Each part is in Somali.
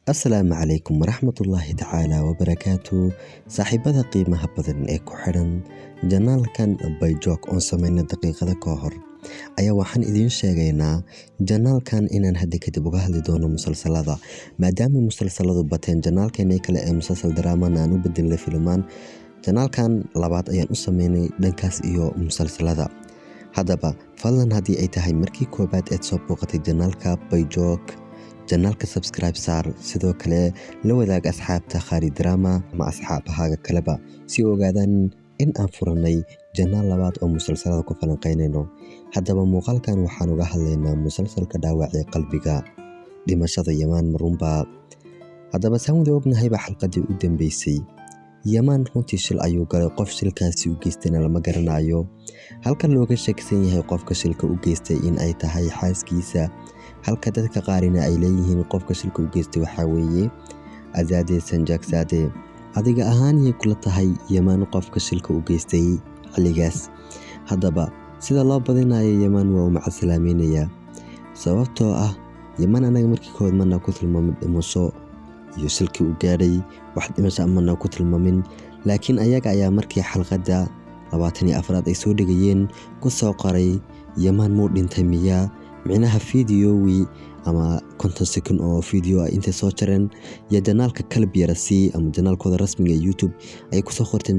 Asalaamu calaykum waraxmatullaahi tacaala wabarakaatu. Saaxiibada qiimaha badan ee ku xidhan janaalkan Bayjoog oon sameynay daqiiqada ka hor ayaa waxaan idiin sheegaynaa janaalkan inaan hadda kadib uga hadli doono musalsalada, maadaama musalsaladu bateen. Janaalkeenii kale ee musalsal daraamana aan u bedelnay filimaan, janaalkan labaad ayaan u sameynay dhankaas iyo musalsalada. Haddaba fadlan, haddii ay tahay markii koobaad eed soo booqatay janaalka Bayjoog, janaalka subscribe saar. Sidoo kale la wadaag asxaabta Khari Drama ama asxaabahaaga kaleba si ogaadaan in aan furanay janaal labaad oo musalsalada ku falanqeynayno. Haddaba muuqaalkan waxaan uga hadlaynaa musalsalka Dhaawacii Qalbiga, dhimashada Yamaan Marunba. Haddaba saan wada ognahayba, xalqadii u dambeysay Yamaan runtii shil ayuu galay. Qof shilkaasi u geystayna lama garanayo, halka looga sheegsan yahay qofka shilka u geystay in ay tahay xaaskiisa, halka dadka qaarina ay leeyihiin qofka shilka u geystay waxaa weeye Azaade Sanjaagsaade. Adiga ahaan yay kula tahay Yamaan qofka shilka u geystay xilligaas? Haddaba sida loo badinayo, Yamaan waa uu macasalaameynaya, sababtoo ah Yamaan anaga markii kood mana ku tilmaamin dhimasho iyo shilkii u gaadhay, wax dhimasho mana ku tilmaamin. Laakiin ayaga ayaa markii xalqadda 24aad ay soo dhigayeen ku soo qoray "Yamaan muu dhintay miyaa?" Micnaha fideowi ama 50 second oo video ah intay soo jareen iyo janaalka Kalab Yarasi ama janaalkooda rasmiga ee YouTube ay kusoo qorteen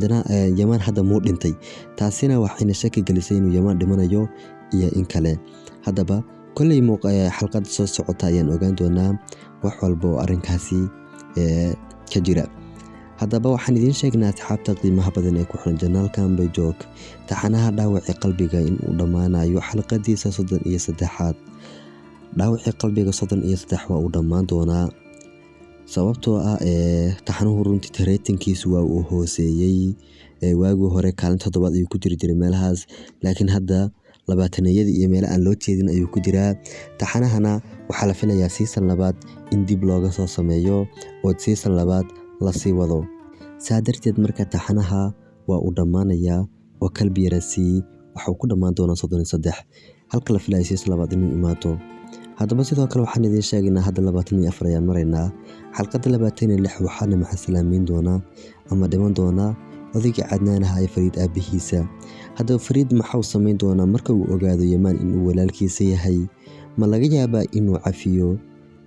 "Yamaan hadda muu dhintay?" Taasina waxayna shaki gelisay inuu Yamaan dhimanayo iyo in kale. Haddaba kolley xalqada soo socota ayaan ogaan doonaa wax walba oo arrinkaasi ka jira. Haddaba waxaan idiin sheegnaa, asxaabta qiimaha badan ee ku xiran janaalkan Bayjoog, taxanaha Dhaawacii Qalbiga in uu dhammaanayo xalqadiisa 33aad. Dhaawacii Qalbiga 33 waa uu dhammaan doonaa, sababtoo ah taxanuhu runtii ratingkiisu waa uu hooseeyey. Waagii hore kaalin toddobaad ayuu ku jiri jiray meelahaas, laakiin hadda labaataneyadii iyo meelo aan loo jeedin ayuu ku jiraa. Taxanahana waxaa la filayaa season labaad in dib looga soo sameeyo oo season labaad lasii wado. Saa darteed marka taxanaha waa uu dhammaanayaa oo Kalbi Yarasi waxuu ku dhammaan doonaa 33, halka la filayo season labaad inuu imaato. Haddaba sidoo kale waxaan idiin sheegaynaa, hadda 24 ayaan maraynaa, xalqadda 26 waxaana maxasalaameyn doonaa ama dhiman doonaa odaygii Cadnaan ahaa ee Fariid aabihiisa. Haddaba Fariid maxau samayn doonaa marka uu ogaado Yamaan inuu walaalkiisa yahay? Ma laga yaabaa inuu cafiyo,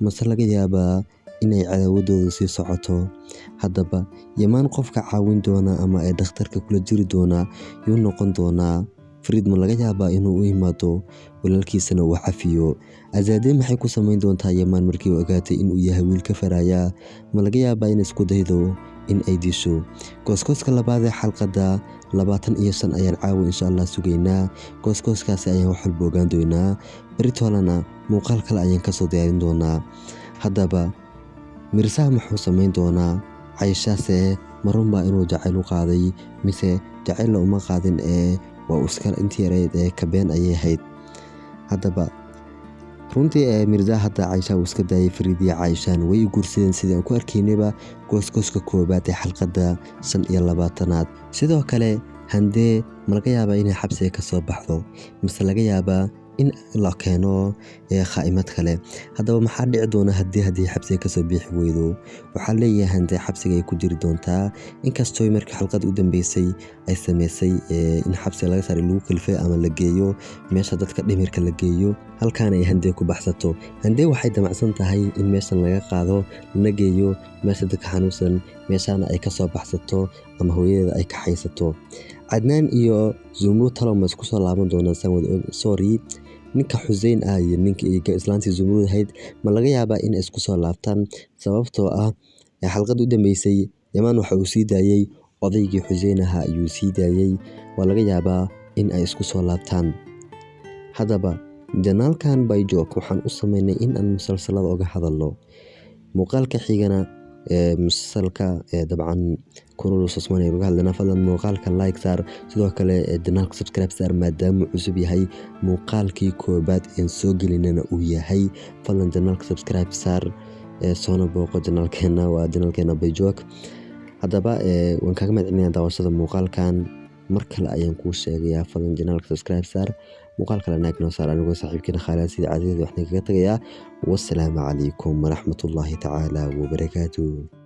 mase laga yaabaa inay cadaawadoodu sii socoto? Haddaba Yamaan qofka caawin doona ama ee dhakhtarka kula jiri doonaa yuu noqon doonaa? Fariid ma laga yaabaa inuu u yimaado walaalkiisana uu cafiyo? Azaade maxay ku samayn doontaa Yamaan markii uu ogaatay inuu yahay wiilka Faraya? Ma laga yaabaa inay isku daydo in ay disho? Gooskooska labaad ee xalqadda 25 ayaan caawa insha Allah sugaynaa. Gooskooskaasi ayaan wax walba ogaan doonaa. Beritoolana muuqaal kale ayaan kasoo diyaarin doonaa. Haddaba Mirsaha muxuu samayn doonaa? Cayshase marunbaa inuu jacayl u qaaday, mise jacaylla uma qaadin ee waa iska intii yareyd ee kabeen ayay ahayd? Haddaba runtii ee Mirza hadda Caysha uu iska daayay. Fariid iyo Cayshaan way guursadeen, sidii aan ku arkaynayba gooskooska koobaad ee xalqadda 25aad. Sidoo kale Handee ma laga yaabaa inay xabsiga ka soo baxdo, mise laga yaabaa in la keeno khaa'imad kale? Haddaba maxaa dhici doona haddii xabsiga kasoo bixi weydo? Waxaa leeyahay Handee xabsiga ay ku jiri doontaa, inkastoo markii xalqada u dambeysay ay sameysay in xabsiga laga saaray, lagu kalifay ama la geeyo meesha dadka dhimirka la geeyo, halkaana ay Handee ku baxsato. Handee waxay damacsan tahay in meeshan laga qaado, lana geeyo meesha dadka xanuunsan, meeshaana ay kasoo baxsato ama hooyadeeda ay kaxaysato. Cadnaan iyo Zumrud talo ma isku soo laaban doonaan? Saan wada, sorry, ninka Xuseen ah iyo ninka islaantii Zumrud ahayd ma laga yaabaa in ay isku soo laabtaan? Sababtoo ah xalqadii u dambeysay Yamaan waxa uu sii daayay odaygii Xuseen ahaa ayuu sii daayay. Waa laga yaabaa in ay isku soo laabtaan. Haddaba janaalkan Bayjoog waxaan u sameynay in aan musalsalada uga hadalno. Muuqaalka xigana ee musalsalka ee dabcan Kurulus Osman uga hadlaynaa. Fadlan muuqaalka like saar, sidoo kale janaalka subscribe saar, maadaama uu cusub yahay, muuqaalkii koobaad een soo gelinana uu yahay. Fadlan janaalka subscribe saar, soona booqo janaalkeena, waa janaalkeena Bayjoog. Haddaba waan kaaga mahad celinaya daawashada muuqaalkan. Mar kale ayaan kuu sheegayaa, fadlan channelka subscribe saar, muuqaal kale like noo saar. Anigoo saaxiibkiina Khaalid sida caadadii waxaan kaga tagayaa, wassalaamu calaykum waraxmatullaahi tacaala wabarakaatuh.